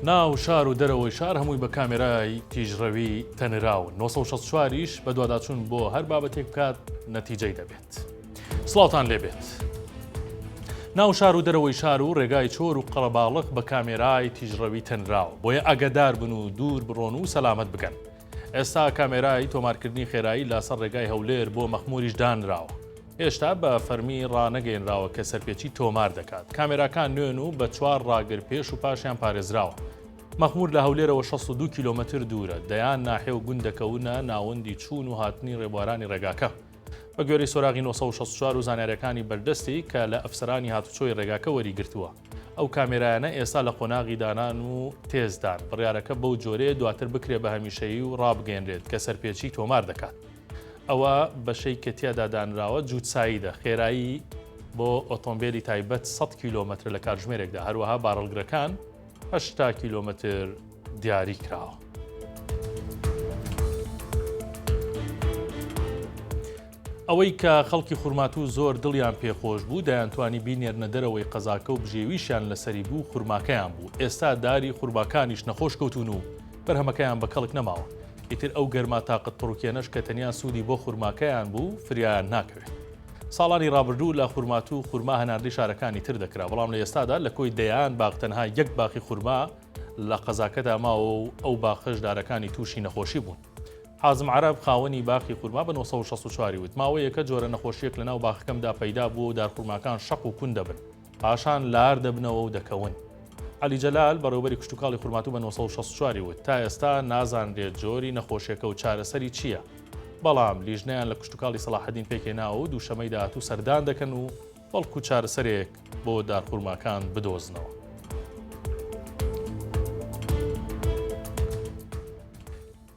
ناو شار و دەرەوەی شار هەمووی بە کامێرای تیژڕەوی تەنراون، 964 یش بەدواداچوون بۆ هەر بابەتێک بکات نەتیجەی دەبێت. سڵاوتان لێبێت. ناو شار و دەرەوەی شار و ڕێگای چۆر و قەڵەباڵغ بە کامێرای تیژڕەوی تەنراوە، بۆیە ئاگادار بن و دوور بڕۆن و سەلامەت بگەن. ئێستا کامێرای تۆمارکردنی خێرایی لەسەر ڕێگای هەولێر بۆ مەخموریش دانراوە. هێشتا بە فەرمی ڕانەگەیەنراوە کە سەرپێچی تۆمار دەکات. کامێراکان نوێن و بە چوار ڕاگر پێش و پاشیان پارێزراوە. مەخمور لە هەولێرەوە 62 کیلۆمەتر دوورە، دەیان ناحیە و گوند دەکەونە ناوەندی چوون و هاتنی ڕێبوارانی ڕێگاکە. بە گوێرەی سۆراغی 964 و زانیاریەکانی بەردەستی کە لە ئەفسەرانی هاتوچۆی ڕێگاکە وەریگرتووە، ئەو کامێرایانە ئێستا لە قۆناغی دانان و تێستدان، بڕیارەکە بەو جۆرەیە دواتر بکرێ بە هەمیشەیی و ڕابگەیەنرێت کە سەرپێچی تۆمار دەکات. ئەوە بەشەی کە تیادا دانراوە جووتسایدە، خێرایی بۆ ئۆتۆمبێلی تایبەت 100 کیلۆمەترە لە کاتژمێرێکدا، هەروەها بارهەڵگرەکان 80 کیلۆمەتر دیاری کراوە. ئەوەی کە خەڵکی خورماتوو زۆر دڵیان پێخۆش بوو، دەیانتوانی بینێرنە دەرەوەی قەزاکە و بژێویشیان لەسەری بوو، خورماکەیان بوو. ئێستا داری خورماکانیش نەخۆش کەوتوون و بەرهەمەکەیان بە کەڵک نەماوە. ئیتر ئەو گەرما تاقەت پڕوکێنەش کە تەنیا سوودی بۆ خورماکەیان بوو، فریایان ناکەوێت. ساڵانی ڕابردوو لە خورماتوو خورما هەناردەی شارەکانی تر دەکرا، بەڵام لە ئێستادا لە کۆی دەیان باخ تەنها یەک باخی خورما لە قەزاکەدا ماوە و ئەو باخەش دارەکانی تووشی نەخۆشی بوون. حازم عەرەب، خاوەنی باخی خورما بە 964 ی وت، ماوەیەکە جۆرە نەخۆشییەک لەناو باخەکەمدا پەیدا بووە و دارخورماکان شەق و کون دەبن، پاشان لار دەبنەوە و دەکەون. عەلی جەلال، بەڕێوەبەری کشتوکاڵی خورماتوو بە 964 ی وت، تا ئێستا نازانرێت جۆری نەخۆشیەکە و چارەسەری چییە، بەڵام لیژنەیان لە کشتوکاڵی سەڵاحەدین پێکهێناوە و دووشەمەی داهاتوو سەردان دەکەن و بەڵکو چارەسەرێک بۆ دارخورماکان بدۆزنەوە.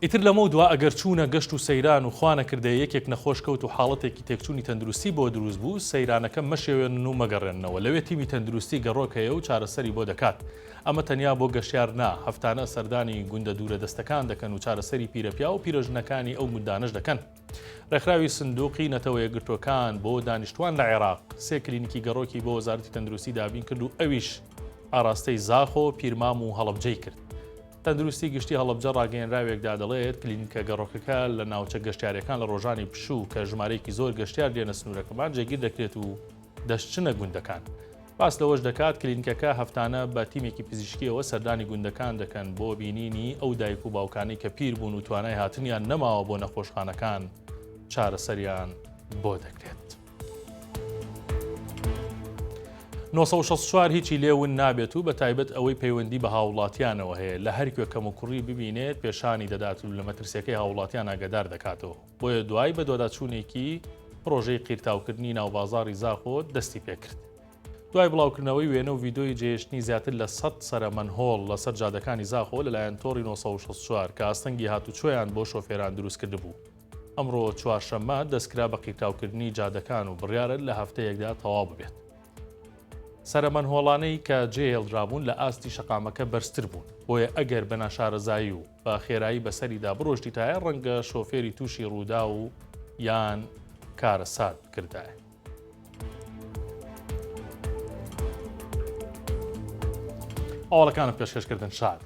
ئیتر لەمەو دوا ئەگەر چوونە گەشت و سەیران و خوا نەکردەیە یەکێک نەخۆش کەوت و حاڵەتێکی تێکچوونی تەندروستی بۆ دروست بوو، سەیرانەکە مەشێوێنن و مەگەڕێننەوە، لەوێ تیمی تەندروستی گەڕۆک هەیە و چارەسەری بۆ دەکات. ئەمە تەنیا بۆ گەشتیار نا، هەفتانە سەردانی گوندە دوورە دەستەکان دەکەن و چارەسەری پیرەپیاو و پیرەژنەکانی ئەو گوندانەش دەکەن. ڕێکخراوی سندوقی نەتەوە یەکگرتووەکان بۆ دانیشتوان لە عێراق، سێ کلینیکی گەڕۆکی بۆ وەزارەتی تەندروستی دابین کرد و ئەویش ئاراستەی زاخۆ، پیرمام و هەڵەبجەی کرد. تەندروستی گشتی هەڵەبجە ڕاگەیەنراوێکدا دەڵێت، کلینیکە گەڕۆکەکە لە ناوچە گەشتیاریەکان لە ڕۆژانی پشوو کە ژمارەیەکی زۆر گەشتیار دێنە سنوورەکەمان جێگیر دەکرێت و دەشچنە گوندەکان. باس لەوەش دەکات، کلینیکەکە هەفتانە بە تیمێکی پزیشکیەوە سەردانی گوندەکان دەکەن بۆ بینینی ئەو دایک و باوکانەی کە پیر بوون و توانای هاتنیان نەماوە بۆ نەخۆشخانەکان چارەسەریان بۆ دەکرێت. 964 هیچی لێ ون نابێت و بە تایبەت ئەوەی پەیوەندی بە هاوڵاتیانەوە هەیە لە هەر کوێ کەموکوڕی ببینێت پێشانی دەدات و لە مەترسیەکەی هاوڵاتیان ئاگادار دەکاتەوە بۆیە دوای بەدواداچوونێکی پڕۆژەی قیرتاوکردنی ناوبازاڕی زاخۆ دەستی پێکرد. دوای بڵاوکردنەوەی وێنە و ڤیدۆی جێهێشتنی زیاتر لە 100 سەرە مەنهۆڵ لەسەر جادەکانی زاخۆ لەلایەن تۆڕی 964 کە ئاستەنگی هاتوچۆیان بۆ شۆفێران دروستکردبوو. ئەمڕۆ چوارشەممە دەستکرا بە قیرتاوکردنی جادەکان و بڕیارە لە هەفتەیەکدا تەواو ببێت. سەرە مەنهۆڵانەی کە جێهێڵدرابوون لە ئاستی شەقامەکە بەرزتر بوون، بۆیە ئەگەر بە ناشارەزایی و بە خێرایی بەسەریدا بڕۆشتیتایە ڕەنگە شۆفێری تووشی ڕووداو و یان کارەسات بکردایە. هەواڵەکانم پێشکەشکردن شاد.